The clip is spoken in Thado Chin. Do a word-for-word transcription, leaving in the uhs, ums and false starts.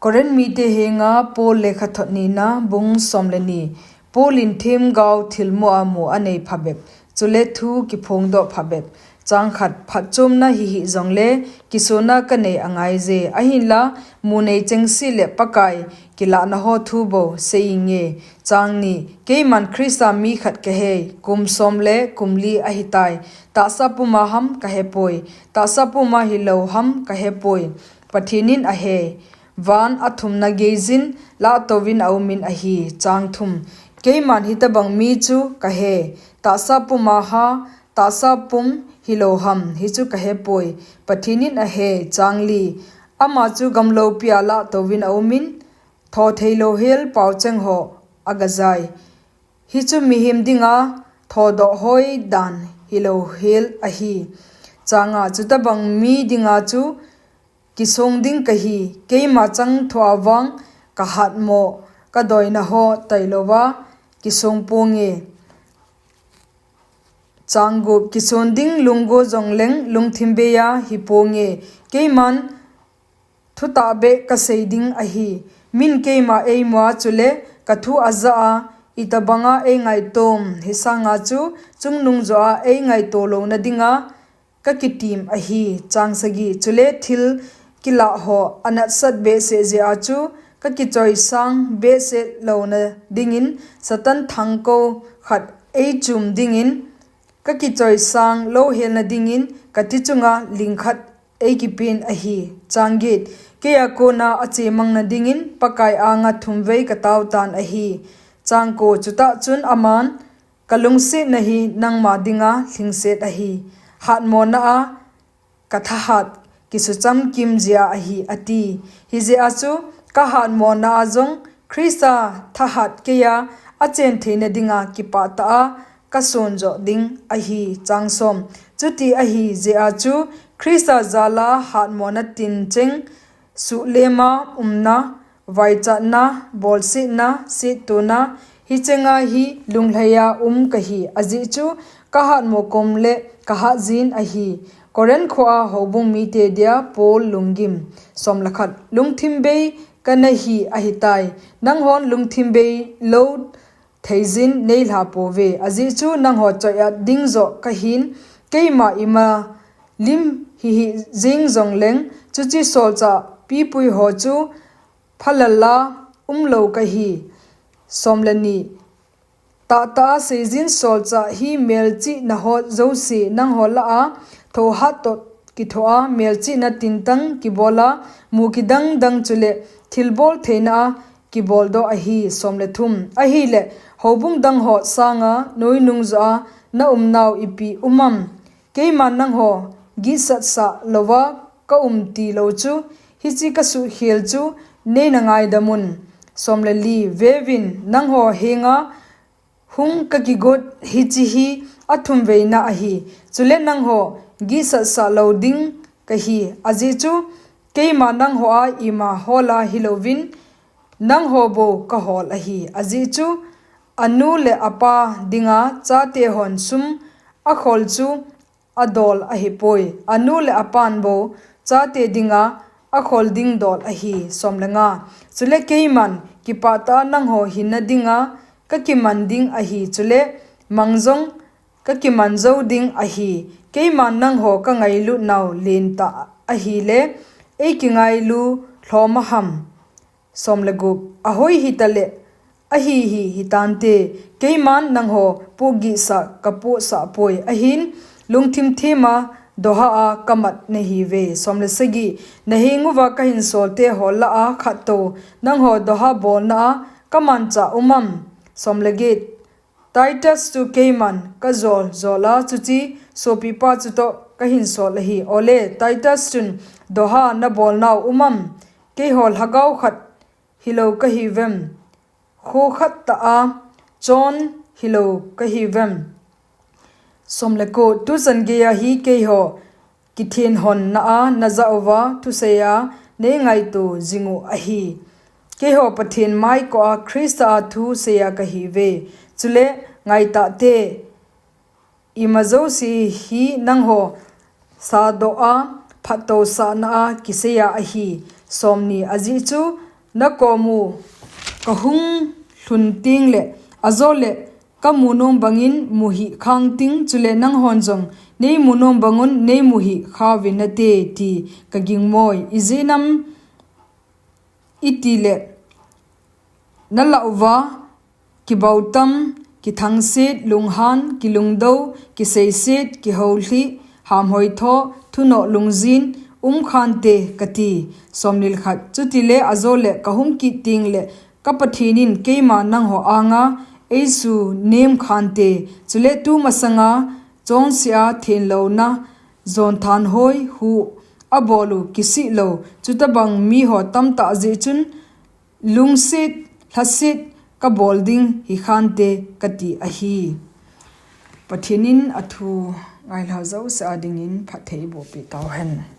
Korinth mite henga Paul lekhathot nina, bung som le ni. Paul in themgao thilmu a mu anei phabep, chule thu kiphongdoh phabep. Chang khat, phatchomna hihih jongle kisona kanei angaiye. Ahinla, mu nei chengse le Pakai kilahna ho thu bou seiinge. Chang ni, keiman Christa mi khat kahei, kum som le kum li ahitai. Tahsa puma ham kahepoi, tahsa puma hilou ham kahepoi. Pathen in ahei. Van athumna geiyin lahtouvin aumin ahi. Chang thum, keiman hitobang mi chu kahei, tahsa puma ha, tahsa pum hilou ham, hichu kahepoi. Pathen in ahei. Chang li, ama chu gamloupia lahtouvin aumin, thotheilou hel paocheng ho agajai. Hichu mihem dinga thodoh hoi dan hilou hel ahi. Chang nga, chutobang mi dinga chu kisong ding kahi, keima chang thua vang kahatmo, kadoina ho tailouva kisong ponge. Chang gup, kison ding lunggo jongleng lungthim beia hiponge. Keiman thutah beh kasei ding ahi. Min keima eimua chule kathu ajah a, itobanga eingaitom, hisanga chu chungnung joh a eingaito louna dinga kakitim ahi. Chang sagi, chule thil kilah ho anatsat behseh jeh a chu kakichoisang behseh louna dingin Satan thangkou khat eichum dingin kakichoisang louhelna dingin kati chunga lingkhat eikipen ahi. Chang get, keia kona achemangna dingin Pakai anga thumvei kataotan ahi. Chang ko, chutah chun aman, kalungsetna hi nangma dinga lhingset ahi, hatmona a kathahat kisuchamkim jeh a ahi, ati. Hijeh a chu kahatmona a jong Christa thahat keia achen theina dinga kipahtah a kasonjoh ding ahi. Chang som, chuti ahi jeh a chu Christa jala hatmona tincheng, suhlema umna, vaichatna, bolsetna, settona, hichenga hi lunglhaia um kahi, ajeh chu kahatmo komle kahatjin ahi. Korinth khoa houbung mite dia Paul lunggim. Som le khat, lungthim bei kanahi ahitai. Nanghon lungthim beilou theijin neilha pouve. Ajeh chu nangho choiat ding joh kahin, keima ima lim hihih jeng jongleng, chuche solchah pipui ho chu phalal a umlou kahi. Som le ni, tahtah a seijin solchah hi melchihna ho jouse nangho lah a thohhat toh kithoa, melchihna tintang kibola, mu kidang dang chule thilbol theina a kiboldoh ahi. Som le thum, ahile houbung dangho sanga noinung joh a naumnau ipi um am? Keiman nangho gihsatsah louva kaum tilou chu, hiche kasuhkhel chu neina ngaidamun. Som le li, veuvin, nangho henga hung kakigot hiche hi athumveina ahi, chule nangho gihsatsah lou ding kahi, ajeh chu keima nangho a ima hola hilouvin, nangho bou kahol ahi, ajeh chu anu le apa dinga chate hon sum akhol chu adol ahipoi, anu le apan bou chate dinga akhol ding dol ahi. Som le nga, chule keiman kipahtah a nangho hinna dinga kakiman ding ahi, chule mang jong kakiman jou ding ahi. Keiman nangho kangailutnau lentah ahile, eikingailu lhom aham? Som le gup, ahoi hitale, ahi hi hitante, keiman nangho pohgihsah kapohsah poi, ahin lungthim thema doha a kamat nahiuve. Som le sagi, nahenguva kahinsolte ho lah a khattou nangho doha bolna a kamanchah um am? Som le get, Titus chu keiman kajol jol a, chuche sopipa chutoh kahinsol ahi. Ole, Titus chun doha nabolnau um am? Keiho lhagao khat hilou kahiuvem? Kho khat tah a chon hilou kahiuvem? Som le ko, tuchan geiya hi keiho kithenhonna a najah uva thusei a neingaito jing u ahi. Keiho Pathen maikoa Christa a thusei a kahiuve. Chule ngaitahte, ima jouse hi nangho sadoh a phattousahna a kisei a ahi. Som ni, ajeh chu nakomu kahung lhun tengle, ajole kamu nom bangin muhih khangting, chule nanghon jong neimu nom bangun neimuhih khauvinate ti kagingmoi. Ijeh-inem itile nalah-uva kibautam, kithangset, lunghan, kilungdou, kiseiset, kihoulhih, hamhoitho, thunoh lungjin umkhante kati. Chutile ajole kahung kit tengle ka Pathenin keima nangho anga eisunemkhante, chule tumasanga chonsea thenlouna jonthanhoi huh abolu kisih lou chutobang miho tamtah jeh chun lungset lhaset kabol ding hikhante, kati ahi. Pathenin athu ngailha jouse adingin phatthei eiboh peh tauhen.